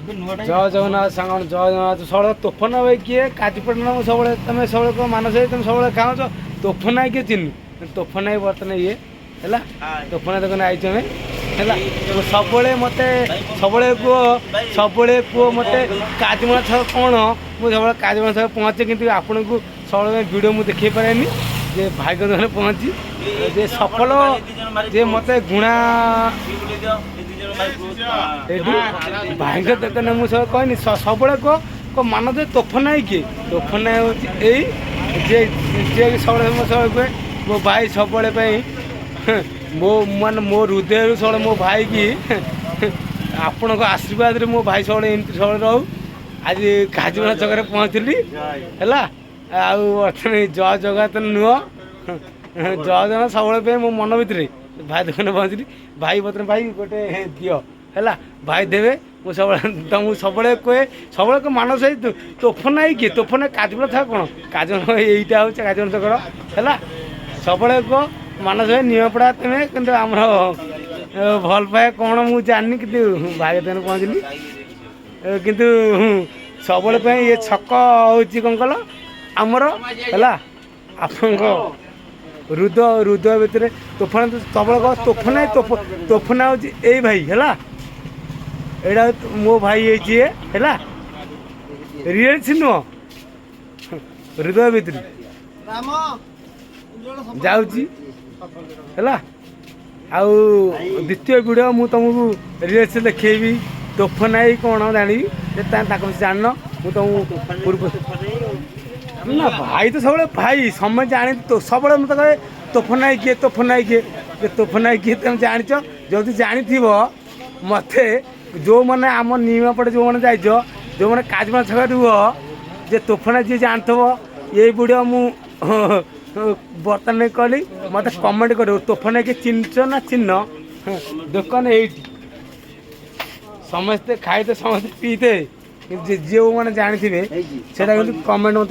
ଜୟ ଜଗନ୍ନାଥ ସାଙ୍ଗମାନେ, ଜୟ ଜଗନ୍ନାଥ। ସବୁବେଳେ ତୋଫାନ ଭାଇ କିଏ କାଜୁପଟଣା, ମୁଁ ସବୁବେଳେ, ତମେ ସବୁବେଳେ କଣ ମାନସ ଭାଇ, ତମେ ସବୁବେଳେ ଖାଉଛ, ତୋଫାନ ଭାଇ କିଏ ଚିହ୍ନି? ତୋଫାନ ଭାଇ ବର୍ତ୍ତମାନ ଇଏ ହେଲା ତୋଫାନ ଦୋକାନ ଆଇଛୁ ଆମେ। ହେଲା, ମୁଁ ସବୁବେଳେ, ମୋତେ ସବୁବେଳେ କୁହ, ସବୁବେଳେ କୁହ ମୋତେ କାଜୁମଣା ଛକ କ'ଣ? ମୁଁ ସବୁବେଳେ କାଜୁମଣା ଛକ ପହଞ୍ଚେ, କିନ୍ତୁ ଆପଣଙ୍କୁ ସବୁବେଳେ ଭିଡ଼ିଓ ମୁଁ ଦେଖେଇ ପାରେନି ଯେ ଭାଇଙ୍କ ଦୋକାନରେ ପହଞ୍ଚି ଯେ ସଫଳ ଯେ ମୋତେ ଗୁଣା। ଏଇଠି ଭାଇଙ୍କ ଦୋକାନରେ ମୁଁ ସବୁ କହିନି, ସବୁବେଳେ କୁହ କୁହ ମାନ ଯେ ତୋଫାନ ଭାଇ କିଏ? ତୋଫାନ ଭାଇ ହେଉଛି ଏଇ ଯେ ଯିଏ ସବୁବେଳେ, ମୁଁ ସବୁବେଳେ କୁହେ ମୋ ଭାଇ ସବୁବେଳେ ପାଇଁ ମୋ ମାନେ ମୋ ହୃଦୟରୁ ସବୁବେଳେ ମୋ ଭାଇକି, ଆପଣଙ୍କ ଆଶୀର୍ବାଦରେ ମୋ ଭାଇ ସବୁବେଳେ ଏମିତି ସବୁବେଳେ ରହୁ। ଆଜି କାଜୁମଣା ଛକରେ ପହଞ୍ଚିଲି। ହେଲା, ଆଉ ବର୍ତ୍ତମାନ ଜୟ ଜଗନ୍ନାଥ ନୁହଁ, ଜୟ ଜଗନ୍ନାଥ ସବୁବେଳେ ପାଇଁ ମୋ ମନ ଭିତରେ। ଭାଇ ଦୋକାନରେ ପହଞ୍ଚିଲି। ଭାଇ ବର୍ତ୍ତମାନ, ଭାଇ ଗୋଟେ ଦିଅ। ହେଲା, ଭାଇ ଦେବେ। ମୁଁ ସବୁବେଳେ ତମକୁ ସବୁବେଳେ କୁହେ, ସବୁବେଳେ କୁହେ ମାନସ ଭାଇ ତୋଫାନ ଭାଇ କିଏ? ତୋଫାନ କାଜୁମଣା ଛକ କ'ଣ? କାଜୁମଣା ଏଇଟା ହେଉଛି କାଜୁମଣା ଛକର। ହେଲା, ସବୁବେଳେ କୁହ ମାନସ ଭାଇ ନିମାପଡ଼ା ତୁମେ, କିନ୍ତୁ ଆମର ଭଲ ପାଏ କ'ଣ ମୁଁ ଜାଣିନି, କିନ୍ତୁ ଭାଇ ଦୋକାନରେ ପହଞ୍ଚିଲି। କିନ୍ତୁ ସବୁବେଳେ ପାଇଁ ଏ ଛକ ହେଉଛି କ'ଣ କଲ ଆମର। ହେଲା, ଆପଣଙ୍କ ହୃଦୟ ହୃଦୟ ଭିତରେ ତୋଫାନ ସବୁବେଳେ କହ ତୋଫାନ। ତୋଫାନ ହେଉଛି ଏଇ ଭାଇ। ହେଲା, ଏଇଟା ମୋ ଭାଇ ହେଇଛି ଇଏ। ହେଲା, ରିଏଲ୍ସ ନୁହଁ, ହୃଦୟ ଭିତରେ ଯାଉଛି। ହେଲା, ଆଉ ଦ୍ୱିତୀୟ ଭିଡ଼ିଓ ମୁଁ ତୁମକୁ ରିଏଲ୍ସ ଦେଖେଇବି, ତୋଫାନ ଭାଇ କ'ଣ ଜାଣିବି ଯେ ତାଙ୍କ ବିଷୟରେ ଜାଣିନ। ମୁଁ ତୁମକୁ ପୂର୍ବ ନା, ଭାଇ ତ ସବୁବେଳେ ଭାଇ, ସମସ୍ତେ ଜାଣି ସବୁବେଳେ ମୁଁ ତ କହେ ତୋଫାନ ଭାଇ କିଏ? ତୋଫାନ ଭାଇ କିଏ? ଯେ ତୋଫାନ ଭାଇ କିଏ ତମେ ଜାଣିଛ? ଯଦି ଜାଣିଥିବ ମୋତେ, ଯେଉଁମାନେ ଆମ ନିମାପଡ଼େ ଯେଉଁମାନେ ଯାଇଛ, ଯେଉଁମାନେ କାଜୁମଣା ଛକ ରୁହ, ଯେ ତୋଫାନ ଯିଏ ଜାଣିଥିବ, ଏଇ ଭିଡ଼ିଓ ମୁଁ ବର୍ତ୍ତମାନ କଲି, ମୋତେ କମେଣ୍ଟ କରିବ ତୋଫାନ କିଏ, ଚିହ୍ନିଛ ନା ଚିହ୍ନ? ଦୋକାନ ଏଇଠି, ସମସ୍ତେ ଖାଇତେ, ସମସ୍ତେ ପିଇତେ, କିନ୍ତୁ ଯେଉଁମାନେ ଜାଣିଥିବେ ସେଇଟା କିନ୍ତୁ କମେଣ୍ଟ ମୋତେ